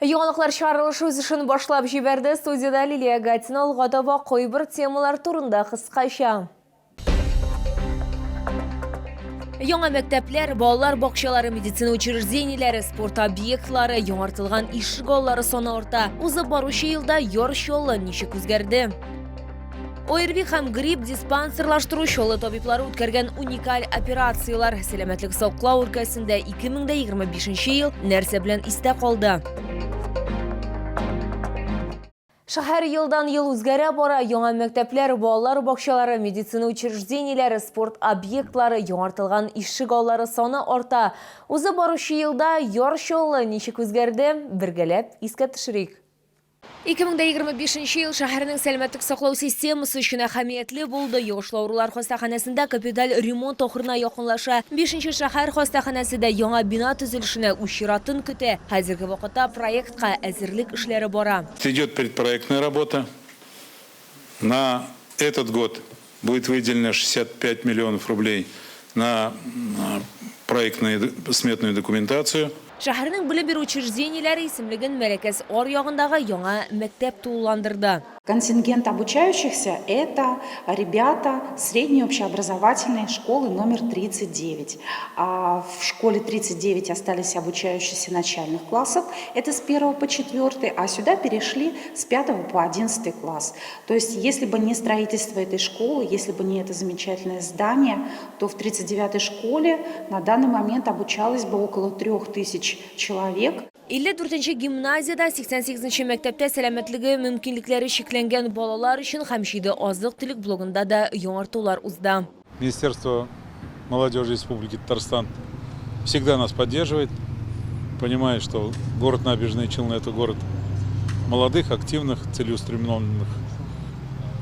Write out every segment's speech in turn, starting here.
Яңалыклар чыгарылышы үз эшен башлап җибәрде. Студиядә Лилия Гатина. Алга таба кайбер темалар турында кыскача. Яңа мәктәпләр, балалар бакчалары, медицина учреждениеләре, спорт объектлары, яңартылган ишек аллары саны арта. Узып баручы елда Яр Чаллы ничек үзгәрде? ОРВИ һәм грипп диспансерлаштыру Чаллы табиблары үткәргән уникаль операцияләр. Сәламәтлек саклау өлкәсендә 2025 ел нәрсә белән истә калды? Шәһәр елдан-ел үзгәрә бара, яңа мәктәпләр, балалар бакчалары, медицина учреждениеләре, спорт объектлары, яңартылган ишек аллары саны арта. Узып баручы елда Яр Чаллы ничек үзгәрде? Бергәләп искә төшерик. 2025 ел шәһәрнең сәламәтлек саклау системасы өчен әһәмиятле булды. Йогышлы авырулар хастаханәсендә капиталь ремонт ахырына якынлаша. Бишенче шәһәр хастаханәсе дә яңа бина төзелешенә үз чиратын көтә. Хәзерге вакытта проектка әзерлек эшләре бара. Идет предпроектная работа. На этот год будет выделено 65 миллионов рублей на проектную сметную документацию. Шәһәрнең белем бирү учреждениеләре исемлеген Мәләкәс аръягындагы яңа мәктәп тулыландырды. Контингент обучающихся – это ребята средней общеобразовательной школы номер 39. А в школе 39 остались обучающиеся начальных классов, это с 1 по 4, а сюда перешли с 5 по 11 класс. То есть, если бы не строительство этой школы, если бы не это замечательное здание, то в 39-й школе на данный момент обучалось бы около 3000 человек. 54 нче гимназиядә, 88 нче мәктәптә сәламәтлеге мөмкинлекләре чикләнгән балалар өчен һәм җиде азык-төлек блогында да яңартулар узды. Министерство молодежи Республики Татарстан всегда нас поддерживает, понимая, что город Набережные Челны – это город молодых, активных, целеустремленных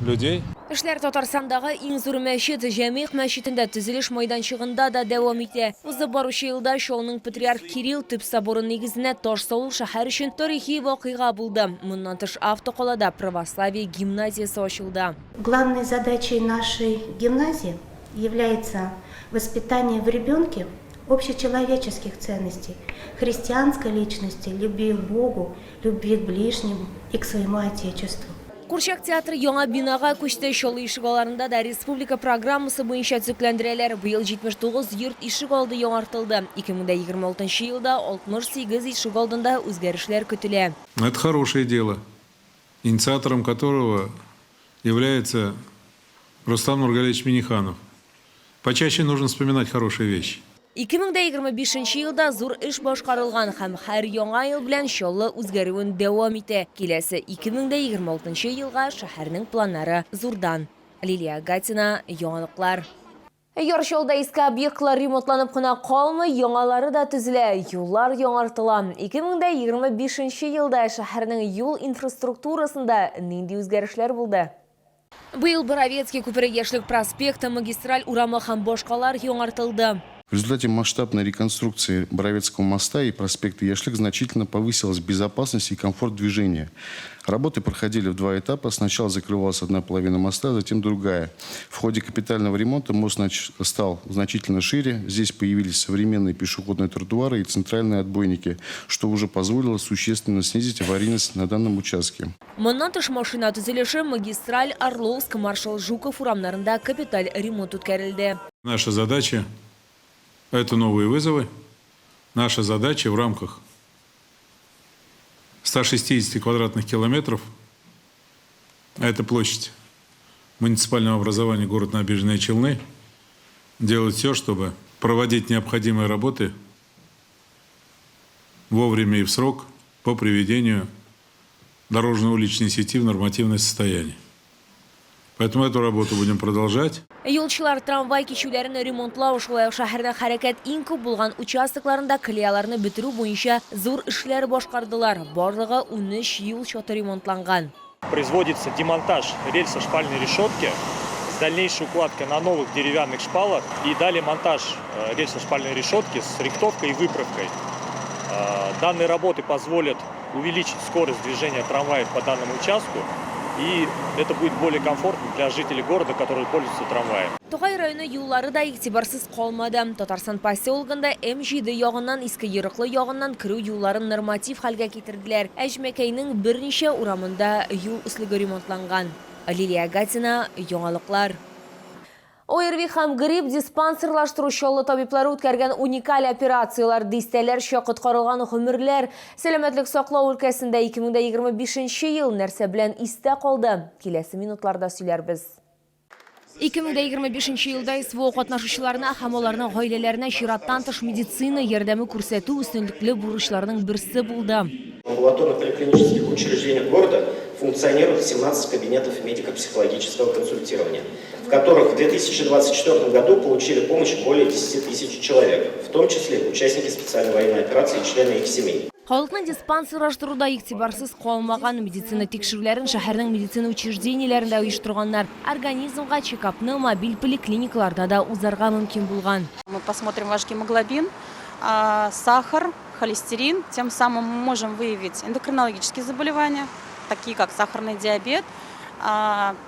людей. Эшләр Татарстандагы иң зур мәчет, Җәмигъ мәчетендә төзелеш майданчыгында да дәвам итә. Узып баручы елда Чаллының патриарх Кирилл төп соборы нигезенә таш салу шәһәр өчен тарихи вакыйга булды. Моннан тыш автокалада православие гимназиясе ачылды. Главной задачей нашей гимназии является воспитание в ребенке общечеловеческих ценностей, христианской личности, любви к Богу, любви к ближнему и к своему Отечеству. Курчак театры яңа бинага күчте. Чаллы ишегалларында да республика программасы буенча төзекләндерәләр. Быел 79 йорт ишегалды яңартылды. 2026 елда 68 ишегалдында үзгәрешләр көтелә. Это хорошее дело, инициатором которого является Рустам Нургалиевич Минниханов. Почаще нужно вспоминать хорошие вещи. 2025 елда зур эш башкарылган һәм һәр яңа ел белән Чаллы үзгәрүен дәвам итә. Киләсе 2026 елга шәһәрнең планнары зурдан. Лилия Гатина, Яңалыклар. Яр Чаллыда иске объектлар ремонтланып кына калмый, яңалары да төзелә, юллар яңартыла. 2025 елда шәһәрнең юл инфраструктурасында нинди үзгәрешләр булды? Быел Боровецкий күпере, Яшьлек проспекты, Магистраль урамы һәм башкалар яңартылды. В результате масштабной реконструкции Боровецкого моста и проспекта Яшлык значительно повысилась безопасность и комфорт движения. Работы проходили в два этапа. Сначала закрывалась одна половина моста, затем другая. В ходе капитального ремонта мост стал значительно шире. Здесь появились современные пешеходные тротуары и центральные отбойники, что уже позволило существенно снизить аварийность на данном участке. Моннан тыш машина төзелеше, Магистраль, Орловск, Маршал Жуков урамнарында капиталь ремонт үткәрелде. Наша задача – это новые вызовы. Наша задача в рамках 160 квадратных километров, а это площадь муниципального образования город Набережные Челны, делать все, чтобы проводить необходимые работы вовремя и в срок по приведению дорожно-уличной сети в нормативное состояние. Поэтому эту работу будем продолжать. Юлчылар трамвай кичүләрен ремонтлау, шулай ук шәһәрдә хәрәкәт иң күп булган участокларында колеяларны бетерү буенча зур эшләр башкардылар. Барлыгы 13 юл чаты ремонтланган. Производится демонтаж рельсо-шпальной решетки с дальнейшей укладкой на новых деревянных шпалах и далее монтаж рельсо-шпальной решетки с рихтовкой и выправкой. Данные работы позволят увеличить скорость движения трамваев по данному участку. И это будет более комфортно для жителей города, которые пользуются трамваем. Тукай районы юллары да игътибарсыз калмады. Татарстан поселогында М7 ягыннан Иске Ерыклы ягыннан керү юлларын норматив хәлгә китерделәр. Әҗмәкәйнең берничә урамында юл өслеге ремонтланган. Лилия Гатина, Яңалыклар. ОРВИ һәм грипп диспансерлаштыру Чаллы табиблары үткәргән уникаль операцияләр, дистәләрчә коткарылган гомерләр. Сәламәтлек саклау өлкәсендә 2025 ел нәрсә белән истә калды? Киләсе минутларда сөйләрбез. 2025 елда СВО катнашучыларына һәм аларның гаиләләренә чираттан тыш медицина ярдәме күрсәтү өстенлекле бурычларның берсе булды. В амбулаторно-поликлинических учреждениях города функционируют 17 кабинетов медико-психологического консультирования, в которых в 2024 году получили помощь более 10 тысяч человек, в том числе участники специальной военной операции и члены их семей. Халыкны диспансерлаштыру да игътибарсыз калмаган. Медицина тикшерүләрен шәһәрнең медицина учреждениеләрендә оештырганнар. Организмга чекапны мобиль поликлиникаларда да узарга мөмкин булган. Мы посмотрим ваш гемоглобин, сахар, холестерин. Тем самым мы можем выявить эндокринологические заболевания, такие как сахарный диабет,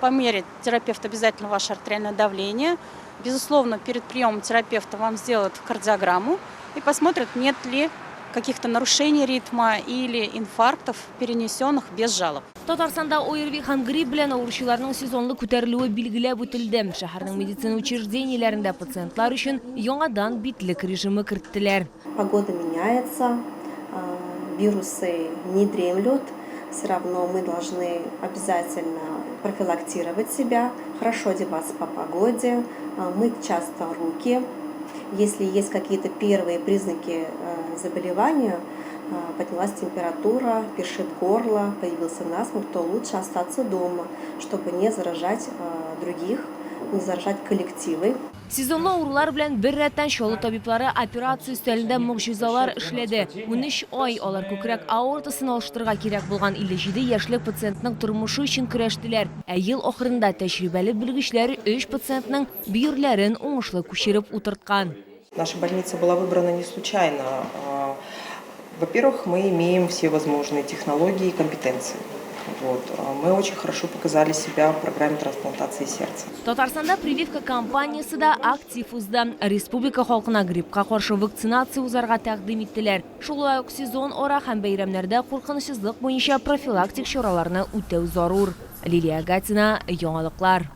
померить терапевт обязательно ваше артериальное давление. Безусловно, перед приемом терапевта вам сделают кардиограмму и посмотрят, нет ли каких-то нарушений ритма или инфарктов, перенесенных без жалоб. Татарстанда ОРВИ һәм грипп белән авыручыларның сезонлы күтәрелүе билгеләп үтелде. Шәһәрнең медицина учреждениеләрендә пациентлар өчен яңадан битлек режимы керттеләр. Погода меняется, вирусы не дремлют. Все равно мы должны обязательно профилактировать себя, хорошо одеваться по погоде, мыть часто руки. Если есть какие-то первые признаки заболевания, поднялась температура, першит горло, появился насморк, то лучше остаться дома, чтобы не заражать других, не заражать коллективы. Сезонлы авырулар белән бер рәттән Чаллы табиблары операция өстәлендә могҗизалар эшләде. 13 ай алар күкрәк аортасын алыштырырга кирәк булган 57 яшьлек пациентның тормышы өчен көрәштеләр. Ә ел ахырында тәҗрибәле белгечләр өч пациентның бөерләрен уңышлы күчереп утырткан. Наша больница была выбрана не случайно. Во-первых, мы имеем все возможные технологии и компетенции. Вот. Мы очень хорошо показали себя в программе трансплантации сердца. Татарстанда прививка кампаниясе дә актив узды. Республика халкына гриппка каршы вакцинация узарга тәкъдим иттеләр. Шулай ук сезон ара һәм бәйрәмнәрдә куркынычсызлык буенча профилактик чараларны үтәү зарур. Лилия Гатина, Яңалыклар.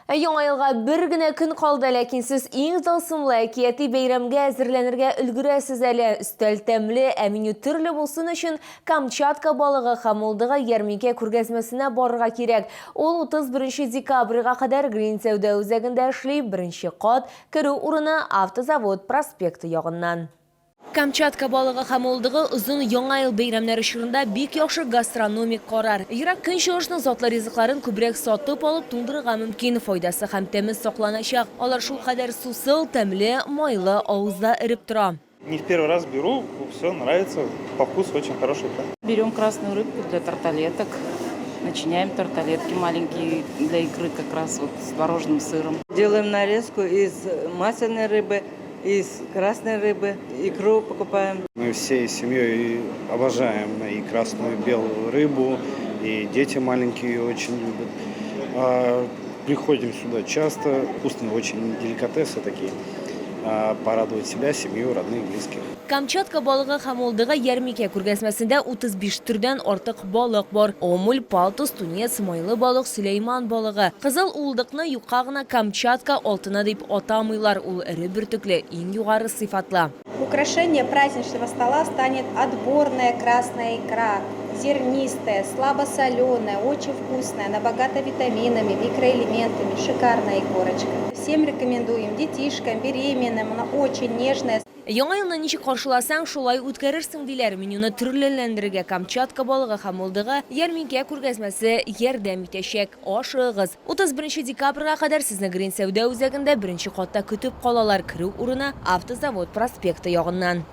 Ә Яңа елга бер генә көн калды, ләкин сез иң тылсымлы әкияти бәйрәмгә әзерләнергә өлгерәсез әле. Өстәл тәмле, ә меню төрле булсын өчен Камчатка балыгы һәм уылдыгы ярминкә күргәзмәсенә барырга кирәк. Ул 31 декабрьгә кадәр Грин сәүдә үзәгендә эшли, беренче кат, керү урыны Автозавод проспекты ягыннан. Камчатка балыгы һәм уылдыгы озын Яңа ел бәйрәмнәре чорында бик яхшы гастрономик карар. Ерак Көнчыгышның затлы ризыкларын күбрәк сатып алып туңдырырга мөмкин, файдасы һәм тәме сакланачак. Алар шулкадәр сусыл, тәмле, майлы, авызда эреп тора. Не в первый раз беру, все нравится, по вкусу очень хороший. Берем красную рыбку для тарталеток, начиняем тарталетки маленькие для икры как раз вот с творожным сыром. Делаем нарезку из масляной рыбы, из красной рыбы, икру покупаем. Мы всей семьей обожаем и красную, и белую рыбу, и дети маленькие ее очень любят. Приходим сюда часто, вкусные очень деликатесы такие. Порадовать себя, семью, родных, близких. Камчатка балыгы һәм уылдыгы ярминкә күргәзмәсендә 35 төрдән артык балык бар. Омуль, палтус, тунец, майлы балык, Сөләйман балыгы. Кызыл уылдыкны юкка гына Камчатка алтыны дип атамыйлар. Ул эре бөртекле, иң югары сыйфатлы. Украшение праздничного стола станет отборная красная икра, зернистая, слабосоленая, очень вкусная, она богата витаминами, микроэлементами, шикарная икорочка. Всем рекомендуем, детишкам, беременным, она очень нежная. Яңа елны ничек каршыласаң, шулай үткәрерсең диләр. Менюны төрлеләндерергә Камчатка балыгы һәм уылдыгы ярминкә күргәзмәсе ярдәм итәчәк. Ашыгыгыз. 31 декабрьгә кадәр сезне Грин сәүдә үзәгендә беренче катта көтеп калалар. Керү урыны Автозавод проспекты ягыннан.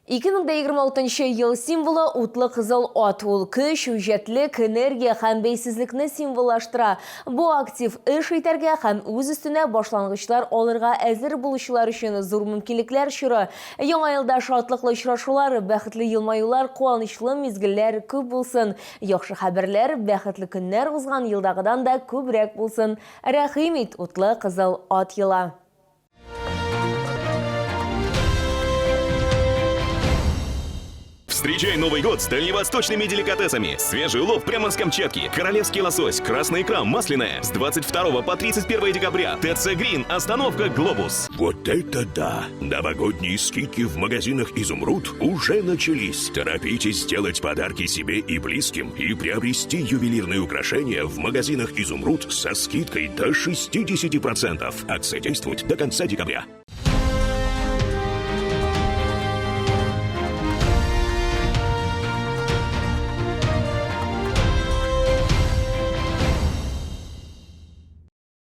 2026 ел символы утлы кызыл ат. Ул көч, үҗәтлек, энергия һәм бәйсезлекне символлаштыра. Бу актив эш итәргә һәм үз өстенә башлангычлар алырга әзер булучылар өчен зур мөмкинлекләр чоры. Яңа елда шатлыклы очрашулар, бәхетле елмаюлар, куанычлы мизгелләр күп булсын. Яхшы хәбәрләр, бәхетле көннәр узган елдагыдан да күбрәк булсын. Рәхим ит, утлы кызыл ат елы! Встречай Новый год с дальневосточными деликатесами. Свежий улов прямо с Камчатки. Королевский лосось, красная икра, масляная. С 22 по 31 декабря. ТЦ Грин, остановка Глобус. Вот это да! Новогодние скидки в магазинах «Изумруд» уже начались. Торопитесь сделать подарки себе и близким и приобрести ювелирные украшения в магазинах «Изумруд» со скидкой до 60%. Акция действует до конца декабря.